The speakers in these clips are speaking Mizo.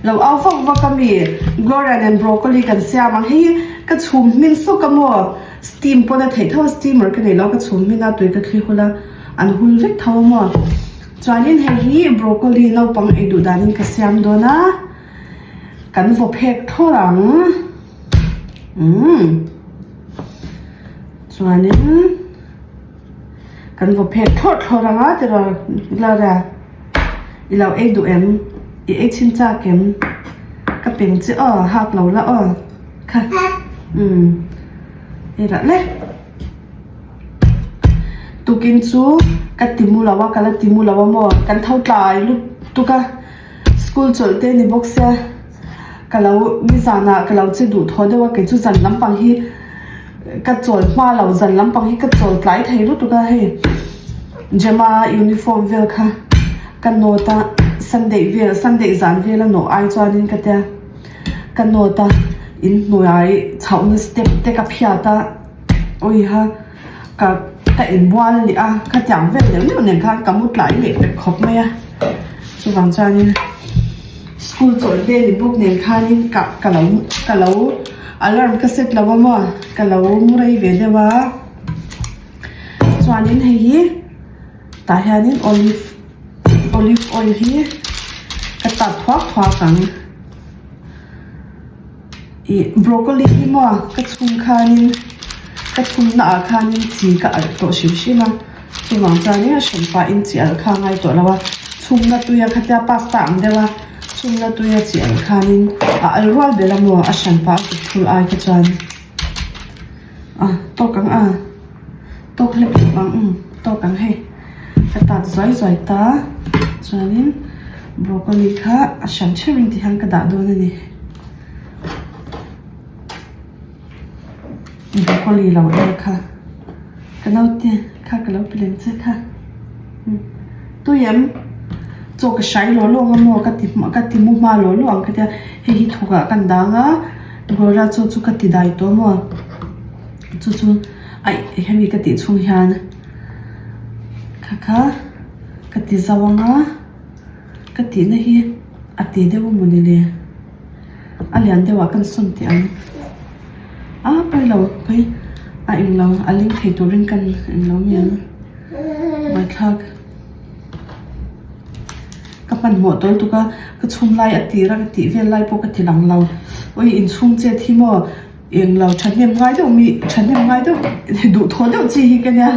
Lo au vak vak a mi? Gloria nen broccoli kan siam ang. Hei hi ka chhum hmin sawk a maw? Steam pawn a theih tho a, steamer ka nei lo a, ka chhum hmin a, tui ka thli hul a, an hul vek tho a maw? Chuanin hei hi broccoli naupang ei duh danin ka siam dawn a, kan vaw phek thlawr ang. Umm chuanin kan vaw phek thlawr thlawr ang a tiraw Gloria i lo ei duh em? I ei chhin chak em? Ka peng che aw hak lo la aw kha umm ei rah le. Tukin chu ka ti mu lo a ka la ti mu lo a maw kan tho tlai lutuk a school chawlh te ni bawk sia ka lo nizanah ka lo che duh thaw deuh a kei chu zan lampang hi ka chawl hma lo zan lampang hi ka chawl tlai thei lutuk a hei Gemma uniform vel kha ka note a Sunday vel Sunday zan vel a nawh ai chuanin ka tia ka note a inhnuai chhohna step te ka phiat a. Awiha ka ka inbual leh a khatiang vel neuh neuh nen khan ka mu tlai leh pek khawp mai a chuvang chuanin school chawlh vel ni bawk nen khanin ka ka lo ka lo alarm ka set lo a maw ka lo mu rei ve deuh a chuanin hei hi tah hianin olive olive oil hi ka tat thuak thuak ang. Ih broccoli hi maw ka chhung khanin ka chhungna ah khanin chi ka alh tawh hrim hrim a chuvang chuanin a hran pahin chi alh kha a ngai tawh lo a chhungna tuia khatia pasta ang deuh a chhungna tuia chi alh khanin a alh rual ber a maw a hran pah a kut phul ai kha chuan a tawk ang a tawk hlep hlep ang um tawk ang hei ka tat zuai zuai ta chuanin broccoli kha a hran theuhin ti hian ka dah dawn a ni. Broccoli lo el kha ka naute kha ka lo pe lem che kha tui em chaw ka hrai lawh lawh ang a maw ka ti ka ti mu hma lawh lawh ang ka tia hei hi thawk ah kan dang a Gloria chaw chu ka ti dai tawh a maw chu chu aih hemi ka tih chhung hian kha kha ka ti zau ang a. Ka tihna hi a ti deuh a mawni le a lian deuh ah kan sawn teh ang a pawi lo pawi a englo a ling thei turin kan englo mi ang buaithlak ka hmanhmawh tawl tuk a ka chhung lai a tir a ka tih vel lai pawh ka ti lang lo awi inchhung chet hi maw englo thahnem ngai deuh mi thahnem ngai deuh duhthawh deuh chi hi ka nia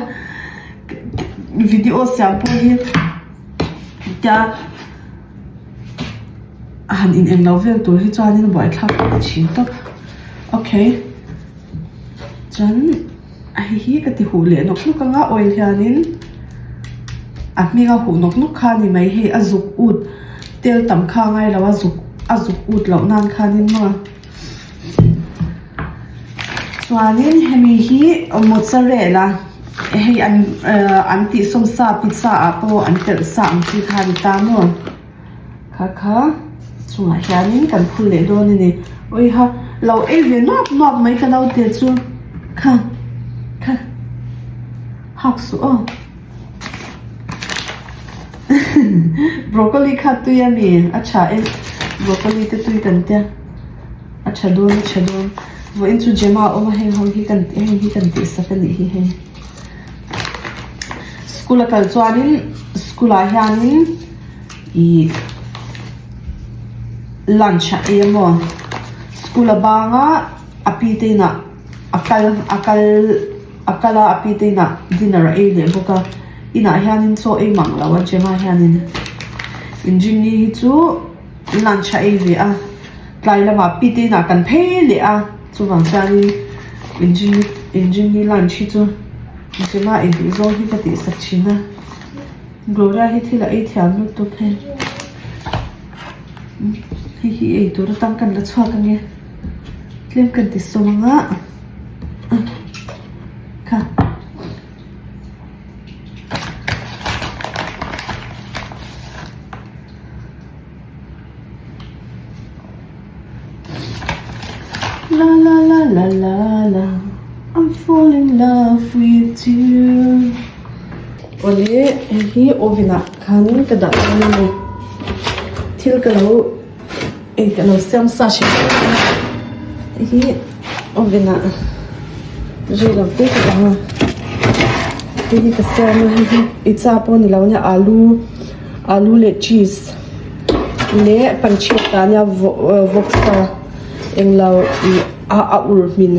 video siam pawh hi. Tia a han in englo vel tur hi chuanin buaithlak ka ti thin tawp okay chuan hei hi ka ti huh leh nawk nawk anga oil hianin a hming a huh nawk nawk kha a ni mai hei a zuk ut tel tam kha a ngai lo a zuk a zuk ut loh nan khanin maw. Chuanin hemi hi mozzarella hei an ahh an tih sawm sa pizza ah pawh an telh sa ang chi kha a ni ta maw kha kha chungah hianin kan phul leh dawn a ni awiha lo ei ve nuap nuap mai ka naute chu kha kha hak suh aw. Broccoli kha tui a mi a tha e broccoli te tui kan tia a tha dawn a tha dawn vawiin chu Gemma a awm a heng ho hi kan heng hi kan tih sak a nih hi hei school a kal chuanin school ah hianin ih lunch a ei a maw school a banga a pi te inah a kal a kal. A kal a, a pi te inah dinner a ei leh bawk a, inah hianin chaw ei mang lo a Gemma hianin inrinni hi chu lunch a ei ve a, tlai lamah pi te inah kan phei leh a, chuvang chuanin inrinni inrinni lunch hi chu Gemma ei duh zawng hi ka tihsak thin a, Gloria hi thil a ei thiam lutuk hei hei hi ei tur atang kan la chhuak ange tlem kan ti sawm ang a. Kha. La la la la la la I'm falling in love with you Awle hei hi oven ah khan ka dah dawn a ni thil ka lo. Ei ka lo siam sa hrim hrim a, hei hi oven ah rei lo te ka awm a, hei hi ka siam a hei hi pizza pawh ni lo nia alu alu leh cheese leh panchheta nia vawksa englo ih a a ur hmin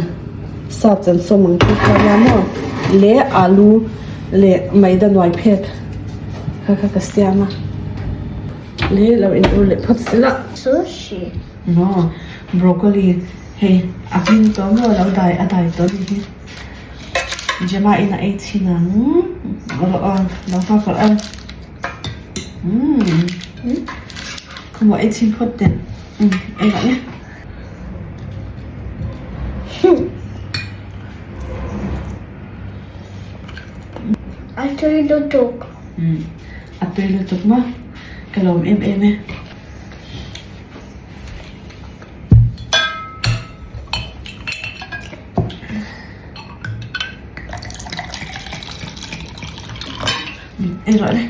sa chan sawm ang chi kha nia maw leh alu leh maida nuai phek kha kha ka siam a. Le lo in ur leh phawt sela. Sushi. No, broccoli hei a hming tawh maw lo dai a dai tawh ni hi. Gemma in a ei chhin ang. Rawh a lo nghak rawh a. Umm. Khawmawh ei chhin phawt teh. Umm ei rawh le. A tui lutuk. Umm a tui lutuk maw ka lawm em em e. Umm ei rawh le.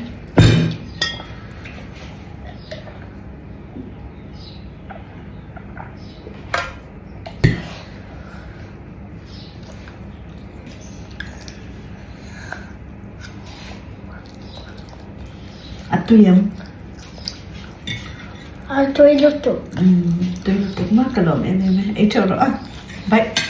A tui ang. A tui lutuk. Umm tui lutuk mah ka lawm em em e. Ei teuh rawh a. Bye.